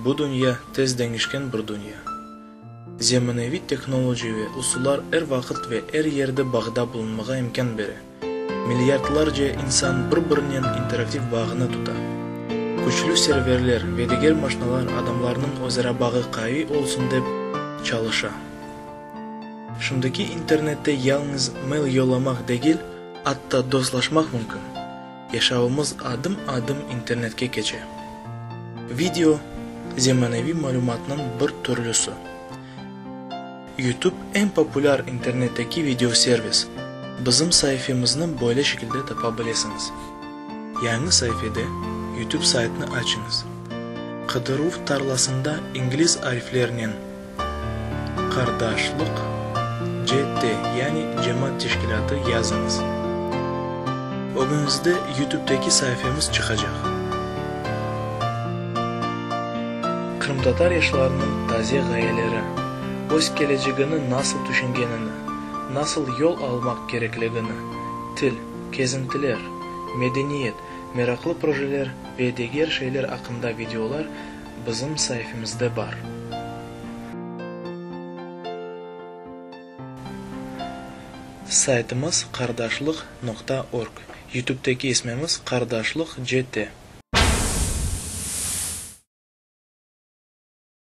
Bu dünya tez deñişken bir dünya. Zemaneviy tehnoloji ve usullar er vaqıt ve er yerde bağda bulunmağa imkân bere. Milliardlarca insan bir-birinen interaktiv bağını tuta. Küçlü serverler ve diger maşnalar adamlarnıñ özara bağı qaviy olsun dep, çalışa. Şimdiki internette yalıñız mail yollamaq degil, atta dostlaşmaq mümkün. Yaşavımız adım-adım internetke keçe. Video, zemaneviy malümatnıñ bir türlüsi. YouTube eñ populâr internetteki videoservis. Bizim saifemizni böyle şekilde tapa bilesiñiz. Yañı saifede YouTube saytını açıñız. Qıdıruv tarlasında ingliz ariflerinen Qardaşlıq CT, yani Cemaat Teşkilâtı yazıñız. Ögüñizde YouTubedeki saifemiz çıqacaq. Qırımtatar yaşlarınıñ taze ğayeleri, öz kelecegini nasıl tüşüngenini, nasıl yol almaq kerekligini, til, kezintiler, medeniyet, meraqlı projeler ve diger şeyler aqqında videolar bizim saifemizde bar. Saytımız qardaşlıq noqta org, YouTubedeki ismimiz Qardaşlıq CT.